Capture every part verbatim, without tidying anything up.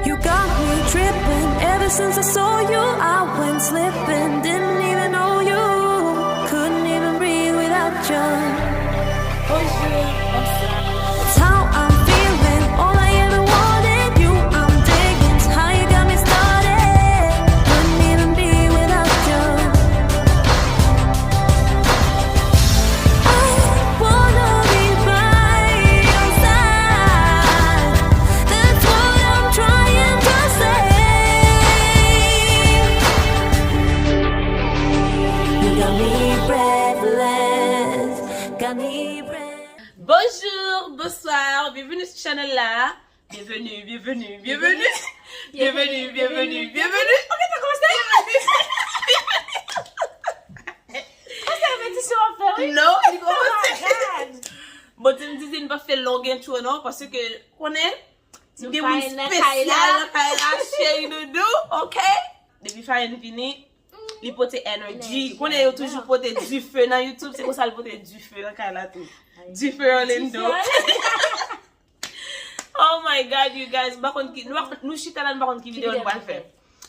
You got me tripping. Ever since I saw you, I went slipping. Didn't even know you. Couldn't even breathe without you. It's how I'm feeling. All I ever wanted, you I'm digging. How you got me started. Couldn't even be without you. I wanna be by your side. That's what I'm trying to say. You got me breathless, got me breathless. Bonjou, bonswa, byenveni sou chanèl la. Byenveni, byenveni, byenveni. Byenveni, byenveni, byenveni. Ok, sa kòmanse? Kòmanse repetisyon w ap fè, wi. Non, li kòmanse. Oh my God. Bon, di m Didine pa fè long intro non, paske konnen nou gen moun espesyal nan kay la, cheri doudou, ok? Depi Fayen vini, li pote energy. Energy, konnen yo toujou pote dife nan YouTube, se konsa l pote dife nan kay la tou. Dife Orlando. Oh my God, you guys, m pa konn ki, nou pa konn, nou chita la, nou pa konn ki videyo nou pral fè.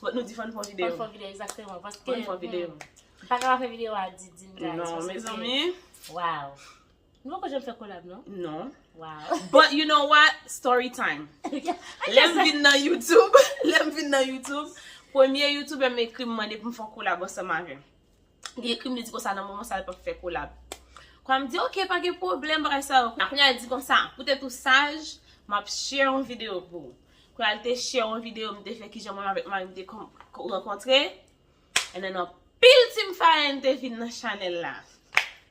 But nou di fò n fè yon videyo. Fò n fè yon videyo, exactement, paske, fò n fè yon videyo. Hmm, m pa ka pa fè videyo a Didine, guys, non, paske, mezanmi. Wow. Nou poko janm fè kolab, non? Non. Wow. But you know what? Story time. Lè m vin nan YouTube, lè m vin nan YouTube, premye YouTuber m ekri m mande pou m fè yon kolab ansanm avè l. Li ekri m, li di konsa nan moman sa l p ap fè kolab. Kwa m di, ok, pa gen pwoblèm, bagay sa yo. Kounye a l di konsa, pou tèt ou saj, m ap share yon videyo pou ou. Kounye a l te share yon videyo, m te fè kijan mwen avèk mari m te kon-, kon-, rankontre. And then anpil team Fayen te vin nan chanèl la.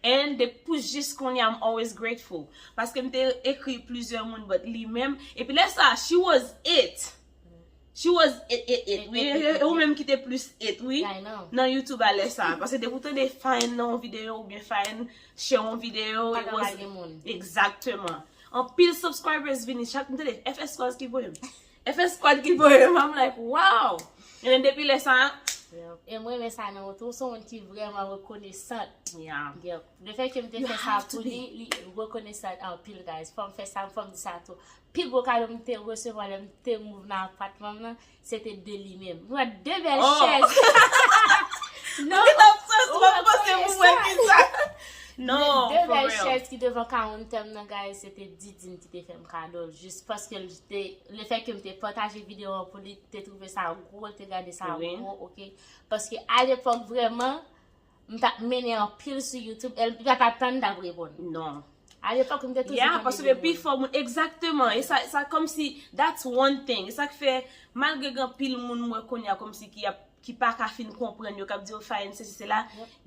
And de pou jis kounye a, I'm always grateful. Paske m te ekri plizyè moun, but li menm. Epi lè sa, she was it. She was it, it, it. Wi, e ou menm ki te plis it, wi. Nan YouTube a lè sa. Paske depi w tande Fayen nan yon videyo oubyen Fayen share yon videyo, it was exactement. Anpil subscribers vini, chak m tande F S Squad ki voye m. F S Squad ki voye m, I'm like, wow. And then depi lè sa. Yep. E mwen renmen sa nan ou tou, ou se yon moun ki vrèman rekonesant. Yeah. Yep. Le fè ke m te fè sa pou li, li rekonesan anpil, guys. Fò m fè sa, fò m di sa tou. Pi gwo kado m te resevwa lè m te move nan apatman m nan, se te de li menm. M wè de bèl chèz. Non, ou rekonesan. De bèl chèz ki devan kawonntè m nan, guys, se te Didine ki te fè m kado l. Jis paske l te, le fè ke m te pataje videyo an pou li, te twouve sa gwo, l te gade sa gwo, ok? Paske alepòk, vrèman, m t ap mennen anpil sou YouTube, el, li pa t ap tann, m t ap reponn. Non. Alepòk, m te toujou konn reponn. Yeah, paske pifò moun, egzakteman, e sa, sa kòmsi, that's one thing. E sa k fè, malgre gen anpil moun m wè kounye a kòmsi ki ap, ki pa ka fin konprann yo, k ap di yo Fayen sesi sela,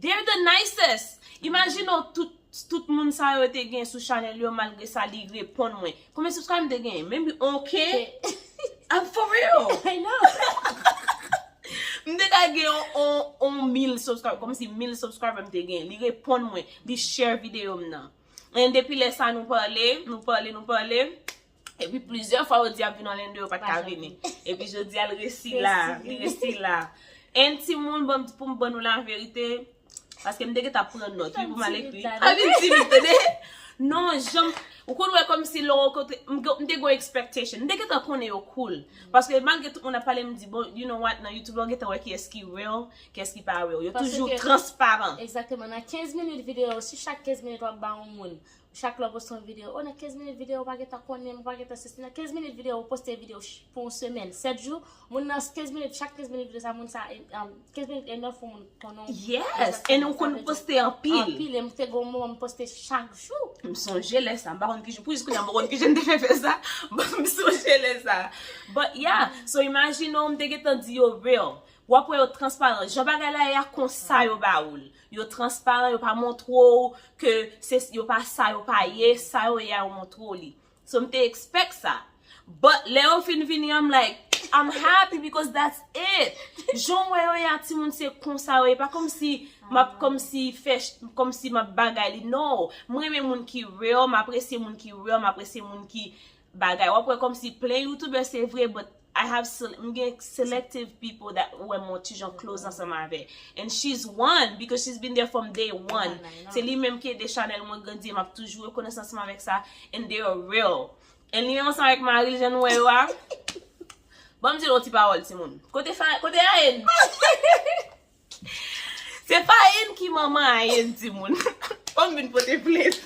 they're the nicest. Imajine w tout, tout moun sa yo te gen sou chanèl yo, malgre sa, li reponn mwen. Konbyen subscribe m te genyen? Maybe on K? I'm for real. I know. M te ka gen on, on, on mil subscribe, kòmsi mil subscriber m te gen. Li reponn mwen, li share videyo m nan. And depi lè sa, nou pale, nou pale, nou pale. Epi plizyè fwa, yo di ap vin Orlando, yo pa t ka vini. Epi jodi a, l resi la, li resi la. And timoun, ban m, pou m ban nou laverite, paske m te gentan pran nòt, wi, pou m al ekri. Pa vin timid, tande? Non, janm, ou konn wè kòmsi lè w rankontre, m, m te gen yon expectation. M te gentan konnen yo cool. Paske malgre tout moun ap pale, m di, bon, you know what, nan YouTube, ou gentan wè kiyès ki real, kiyès ki pa real. Yo toujou transparan. Egzakteman, nan kenz minit videyo, si chak kenz minit w ap ba yon moun, chak lè w poste yon videyo, o, nan kenz minit videyo, ou pa gentan konnen m, ou pa gentan sesi, nan kenz minit videyo, ou poste videyo ch-, pou yon semèn, sèt jou, moun nan kenz minit, chak kenz minit videyo sa, moun sa, e, um, kenz minit e nèf fwa moun konnen w. Yes, and ou konn poste anpil. Anpil, e m te gen yon moman m poste chak jou. M sonje lè sa, m pa konn ki jou, pou jis kounye a m pa konn ki jan m te fè fè sa, but m sonje lè sa. But yeah, so imajine w, m te gentan di yo real. W ap wè yo transparan. Jan bagay la ye a, konsa yo ba ou l. Yo transparan, yo pa montre w ke se, yo pa sa, yo pa ye, sa yo ye a, yo montre w li. So, m te expect sa. But lè yo fin vini, I'm like, I'm happy because that's it. Jan w wè yo ye a, timoun, se konsa yo ye. Pa kòmsi m ap, kòmsi fè, kòmsi m ap bagay li. No. M renmen moun ki real, m apresye moun ki real, m apresye moun ki bagay. W ap wè kòmsi plen YouTuber, se vre, but I have sel-, m gen selective people that wè m yon ti jan close ansanm avè. And she's one, because she's been there from day one. Se li menm ki ede chanèl mwen grandi, e m ap toujou rekonesan ansanm avèk sa. And they are real. And li menm ansanm avèk mari l, jan nou wè yo a. Ban m di nou yon ti pawòl, timoun. Kote Fa-, kote Ayen? Se Fayen ki manman Ayen, timoun. Fò m vin pote plent.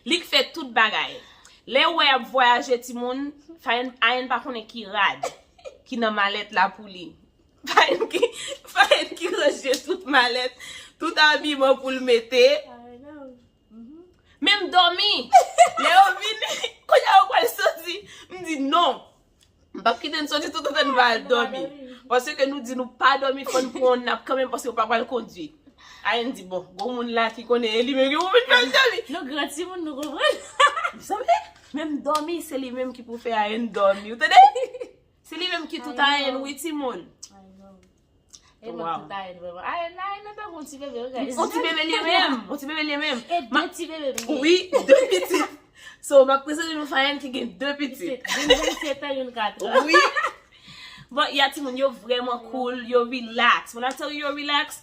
Li k fè tout bagay. Lè w wè y ap vwayaje, timoun, Fayen, Ayen pa konnen ki rad ki nan malèt la pou li. Fayen ki, Fayen ki ranje tout malèt, tout abiman pou l mete. Menm dòmi. Lè yo vini, kounye a yo pral soti. M di non. M p ap kite n soti toutotan n pa al dòmi. Paske nou di nou pa dòmi, fò n pran yon nap kanmenm paske yo pa pral kondui. Ayen di bon, gon moun la ki konnen e li menm ki pou vin fè l dòmi. Nou gran timoun, nou konprann. Sanble, menm dòmi, se li menm ki pou fè Ayen dòmi. Ou tande? Se li menm ki tout Ayen, wi, timoun. E mwen tout Ayen vrèman. Ayen, Ayen nan tankou yon ti bebe, wi, guys. Yon ti bebe li ye menm. Yon ti bebe li ye menm. E de ti bebe m gen. Wi, de pitit. So, m ap prezante nou Fayen ki gen de pitit. Youn vennsèt an, youn kat an. Wi. Bon, ya timoun, yo vrèman cool, yo relax. When I tell you yo relax,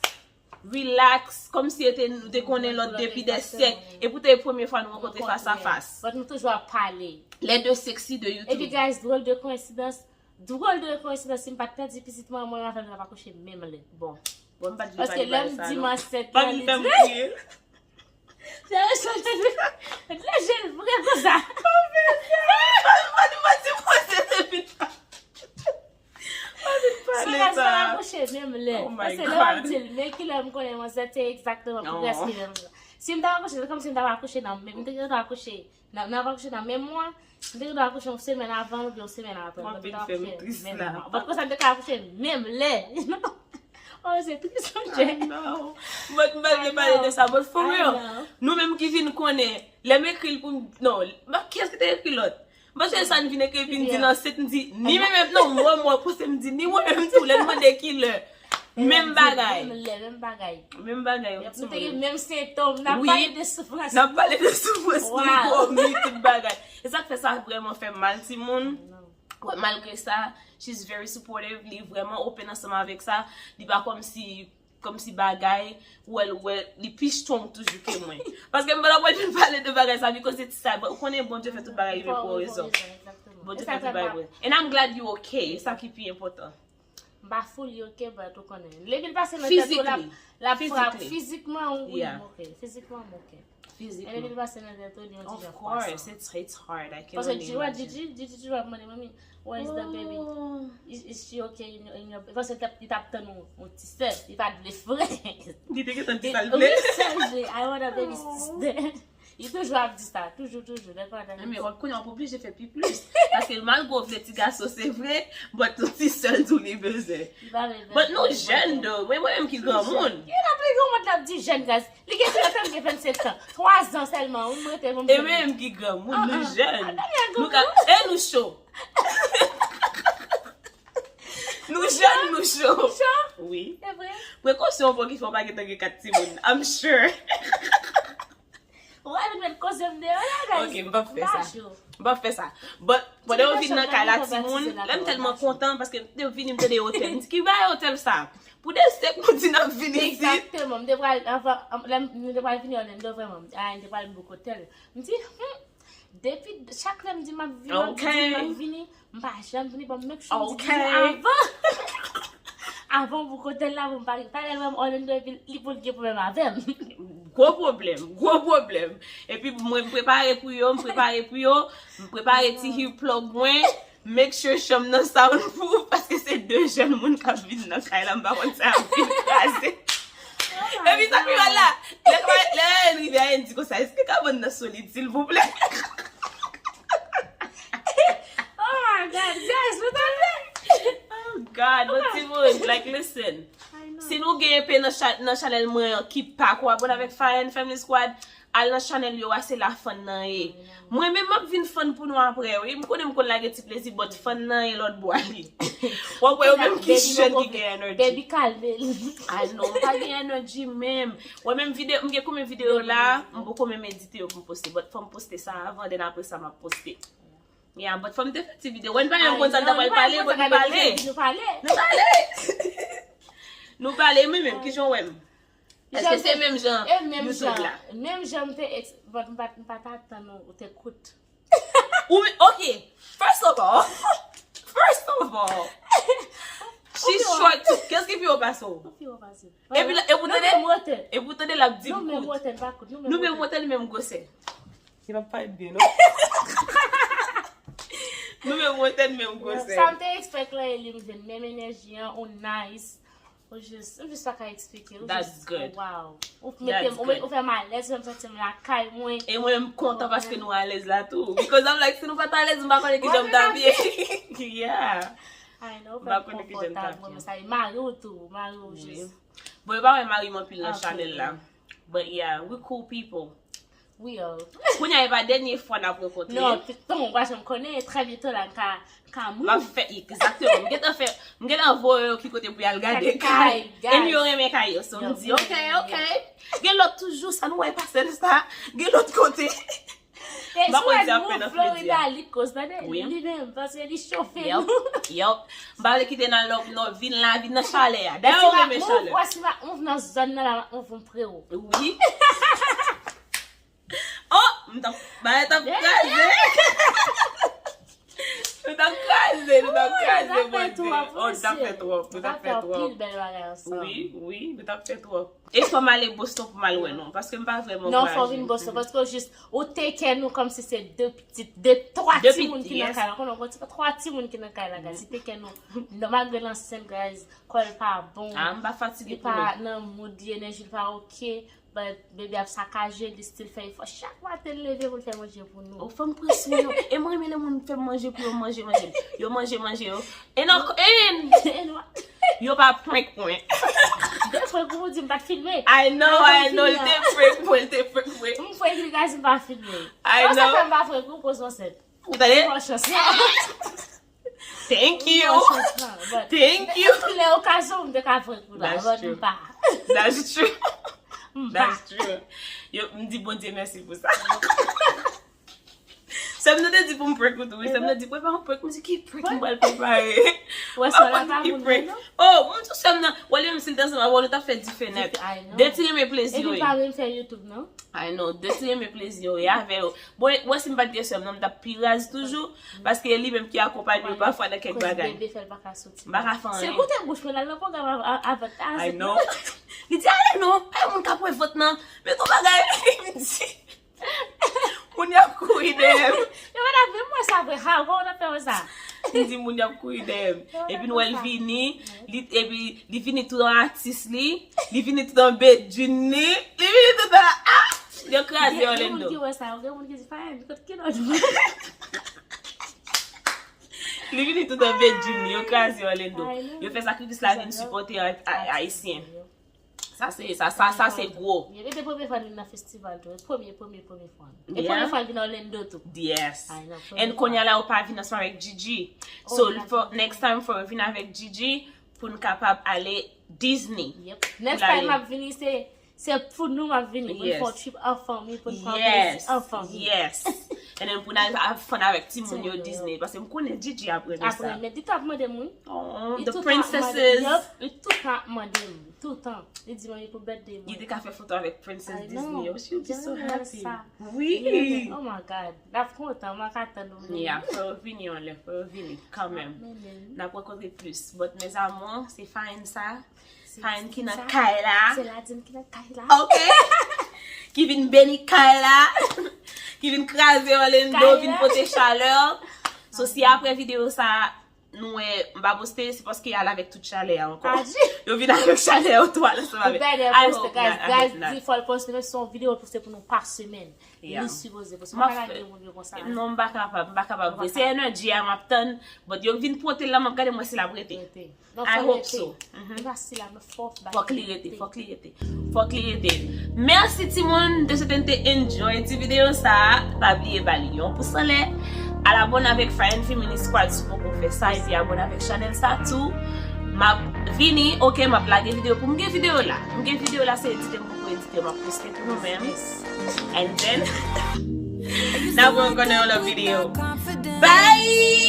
relax, kòmsi yo te, nou te konnen lòt depi de syèk. E pou te premye fwa nou rankontre fas a fas. But nou toujou ap pale. Les deux sexy de YouTube. Epi, guys, drôle de coïncidence, drôle de coïncidence, si m pa t pèdi pitit mwen, mwen avè l n ap akouche menm lè. Bon. Bon, m pa t vle pale bagay sa non. Paske lè m di m ansent, pa vin fè m kriye. Lè je l vre konsa. Pa vin fè m, pa vin fè m, pa vin fè m, pa vin fè m. Pa vin pale sa. Sa, sa akouche menm lè. Oh my God. Paske lè w ap di l, men kilè m konnen m ansent, se egzakteman preske menm jan. Si m t ap akouche, se kòmsi m t ap akouche nan menm, m te gen dwa akouche nan, nan akouche nan menm mwa, m te gen dwa akouche yon semèn avan l oubyen yon semèn apre l. W ap vin fè m tris la. But konsa m te ka akouche menm lè. Oh, se tris, monchè. I know. But m pa vle pale de sa, but for real, nou menm ki vin konnen, lè m ekri l pou m, non, kiyès ki te ekri lòt? M panse sa n vin ekri epi n di nan ansent, m di ni menm menm non, mwen mwen panse m di ni mwen menm tou, lè n mande kilè. Menm bagay. Menm lè, menm bagay. Menm bagay, wi, timoun. Nou te gen menm sentòm, n ap pale de soufrans. N ap pale de soufrans nou, dòmi, tout bagay. E sa k fè sa vrèman fè m mal, timoun. Malgre sa, she's very supportive, li vrèman open ansanm avèk sa. Li pa kòmsi kòmsi bagay, wè l, wè li pi strong toujou ke mwen. Paske m pa t ap vin pale de bagay sa, because it's sad, but ou konnen Bondye fè tout bagay rive pou yon rezon. Bondye fè tout bagay pou yon rezon. And I'm glad you okay, e sa ki pi enpòtan. M pa fully okay, but ou konnen. Lè bil pase nan tèt ou, l ap, l ap frape fizikman, wi, m okay. Fizikman, m okay. Fizikman. And lè bil pase nan tèt ou, li yon ti jan fwa sa. Of course, it's, it's hard. I can only imagine. Paske Gigi, Gigi toujou ap mande, "Manmi, where is the baby? Is, is she okay in your, in your," paske li t ap, li t ap tann yon, yon ti sè, li pa t vle frè. Li te gentan di sa l vle. Wi, sè, "I want a baby sister." Li toujou ap di sa, toujou, toujou, lè l pa nan. Men w ap konnen w ap oblije fè pi plis. Paske malgre w vle ti gason, se vre, but yon ti sè l tou li bezwen. But nou jèn, though. Mwen, mwen menm ki granmoun. Ki nan pli granmoun l ap di jèn, guys? Li gen trant an, m gen vennsenk an. Twa zan sèlman, wi, m rete pou m fini. E menm ki granmoun, nou jèn. Nou ka, e nou cho. Nou jèn, nou cho. Cho? Wi. E vre? Prekosyon pou ki fè w pa gentan gen kat timoun. I'm sure. Ou al met koze m deyò la, guys. Ok, m p ap fè sa. M pa cho. M p ap fè sa. But, pandan yo vin nan kay la, timoun, lè m tèlman kontan, paske m te vini, m tande otèl. M di, "Ki bagay otèl sa?" Pou de sèk, nou di n ap vini isit. Egzakteman. M te pral, anvan, lè m, nou te pral vini, Orlando, vrèman. A, m te pral book otèl. M di, hmm, depi, chak lè m di m ap vini, m ap di m ap vini, m pa janm vini, bon, make sure m di Gigi avan. Avan pou otèl la, pou m pa, talè lè m Orlando, epi li pou l gen pwoblèm avè m. Gwo pwoblèm, gwo pwoblèm. Epi mwen, m prepare pou yo, m prepare pou yo, m prepare ti hair plug mwen, make sure chanm nan soundproof, paske se de jèn moun k ap vin nan kay la, m pa konn sa y ap vin kraze. Epi sa pi mal la, lè, lè Ryan rive a, Ryan di konsa, "Èske kabann nan solid, silvouplè?" Oh my God, guys, nou tande? Oh God, but timoun, like, listen. Si nou gen epe nan cha-, nan chanèl mwen an ki pa ko abone avèk Fayen Family Squad, al nan chanèl yo a, se la fan nan ye. Mwen menm m ap vin fan pou nou apre, wi. M konnen m konn lage ti plezi, but fan nan ye lòt bò a li. W ap wè yo menm ki jèn ki gen energy. Baby, kalme l. Ay non, m pa gen energy menm. Wè menm videyo, m gen konbyen videyo la, m poko menm edite yo pou m poste. But fò m poste sa avan, then apre sa m ap poste. Yeah, but fò m te fè ti videyo. Wè n pa menm konn sa n ta pral pale, but nou pale. Nou pale. Nou pale, mwen menm, kijan w wè m? Èske se menm jan YouTube la? Menm jan m te ex-, but m pa, m pa t atann ou, ou te kout. Ou, ok, first of all, First of all, she's short too. Kiyès ki pi wo pase w? Ou pi wo pase m. Epi la, e pou tande, e pou tande l ap di m kout. Nou menm wotè, nou pa kout. Nou menm wotè, nou menm gwosè. Li p ap parèt byen, non. Nou menm wotè, nou menm gwosè. Sa m te expect la, e li m jwenn menm enèji an, ou nice. Ou jis, m jis pa ka eksplike. Ou jis, wow. Ou mete m, ou fè m alèz, ou fè m santi m lakay mwen. E mwen, m kontan paske nou alèz la tou. Because I'm like, si nou pa t alèz, m pa konnen kijan m t ap ye. Yeah. I know, ou fè m konfòtab, mwen, sa e mari w tou, mari w jis. Bon, yo pa wè mari m anpil nan chanèl la. But yeah, we cool people. We are. Kounye a, e pa dènye fwa n ap rankontre. Non, piton, w pa janm konnen, trè byento la, n ka, n ka move. M ap fè, egzakteman. M gentan fè, m gentan voye yo ki kote pou y al gade kay. And yo renmen kay yo. So, m di, ok, ok. Gen lòt toujou, sa nou wè pase l sa. Gen lòt kote. M pa konn si ap fè nan Florida, li koz, tande? Li menm, paske li chofe nou. Yup. M pa vle kite n al nan, nan vin la, vin nan chalè a. Dayè, ou renmen chalè. Wè si m ap move nan zòn nan la, m ap move m pre w. Wi. Oh, m t ap, bagay t ap kraze. Nou t ap kraze, nou t ap kraze, Bondye. Oh, nou t ap fè twòp, nou t ap fè twòp. Wi, wi, nou t ap fè twòp. E fò m ale Boston pou m al wè nou, paske m pa vrèman vwayaje. Non, fò w vin Boston, paske w jis, ou take care nou kòmsi se de pitit, de twa timoun ki nan kay la. Konnen w gon ti twa timoun ki nan kay la, guys. Li take care nou. Non, malgre l ansent, guys, kò l pa bon. Ah, m pa fatige pou nou. Li pa nan mood, li enèji l pa oke. But baby ap sakaje, li still fè efò. Chak maten l leve pou l fè manje pou nou. Oh, fò m pran swen yo. E mwen renmen lè moun fè m manje pou yo, manje, manje. Yo manje, manje yo. And, and yo pa prank mwen. De prank ou di m pa t filme. I know, I know, l te prank mwen, l te prank mwen. M prank li, guys, m pa filme. I know. Sa fè m pa prank ou, koz ansent. Ou tande? Ou pran chans. Thank you. Thank you. Lè okazyon, m te ka prank ou la, but m pa. That's true. M pa. That's true. Yo, m di Bondye mèsi pou sa. Sè m nan te di pou m prank ou tou, wi. Sè m nan di, "Prepare yon prank." M di, "Ki prank m pral prepare?" M pa konn ki prank. Oh, m di sè m nan, wè li menm si l te ansanm avè w, nou t ap fè dife nèt. De ti renmen plezi yo ye. Epi pa menm fè YouTube, non? I know, de ti renmen plezi yo ye avè yo. Bon, wè si m pa t gen sè m nan, m t ap pi raz toujou, paske e li menm ki akonpanye yo pafwa nan kèk bagay. Bebe fè l pa ka soti. M pa ka fè anyen. Se kote bouch mwen la, nan pwogram avè, avè, I know. Li di, "Ale non, pa yon moun k ap wè vant nan." Men gon bagay, m di, moun y ap kouri dèyè m. Yo pa t ap menm wè sa vre, ha, kòman w t ap fè wè sa? M di, moun y ap kouri dèyè m. Epi nou wè l vini, li, epi li vini tout an atis li, li vini tout an bedjin li, li vini tout an, ah! Yo kraze Orlando. Gen moun ki wè sa, gen moun ki di, "Fine, kot ki lòt moun?" Li vini tout an bedjin li, yo kraze Orlando. Yo fè sakrifis la vin sipòte a-, a-, Ayisyen. Sa se, sa, sa, sa se gwo. Li te premye fwa li nan festival tou. Premye, premye, premye fwa. E premye fwa li vin Orlando tou. Yes. And kounye a la, ou pa vin ansanm avèk Gigi. So, next time, fò w vin avèk Gigi pou n kapab ale Disney. Yep. Next time m ap vini, se, se pou nou m ap vini. Pou n fè yon trip an fanmi, pou n pran plezi an fanmi. Yes. And then pou n al have fun avèk timoun yo Disney. Paske m konnen Gigi ap renmen sa. Ap renmen. Li tou ap mande m, wi. Oh, the princesses. Li tou ap mande m. Toutan. Li di, "Manmi, pou birthday mwen." Li te ka fè foto avèk Princess Disney yo. She would be so happy. Wi. Oh my God. L ap kontan, m pa ka tann ou vini. Yeah, fò yo vini yon lè, fò yo vini kanmenm. N ap rankontre plis. But mes amours, se Fine sa. Fine ki nan kay la. Se Ladin ki nan kay la. Ok. Ki vin beni kay la. Ki vin kraze Orlando, vin pote chalè. So, si apre videyo sa, nou wè m pa poste, se paske y al avèk tout chalè a ankò. Yo vin avèk chalè yo tou al ansanm avèk. I hope not, I hope not. Guys, di fò l poste, menm si se yon videyo l poste pou nou pa semèn. Li sipoze poste. M pa ka lage moun yo konsa. Non, m pa kapab, m pa kapab vre. Se energy a m ap tann, but yo vin pote l la, m ap gade mwen si l ap rete. I hope so. Fòk li rete, fòk li rete. Fòk li rete. Mèsi timoun, m te swete n te enjoy ti videyo sa a. Pa bliye ba li yon pous anlè. Al abòne avèk Fine Feminist Squad si w poko fè sa, epi abòne avèk chanèl sa tou. M ap vini, ok, m ap lage videyo pou m gen videyo la. M gen videyo la, se edite m poko edite, m ap poste pou nou menm. And then, n ap wè ankò nan yon lòt videyo. Bye!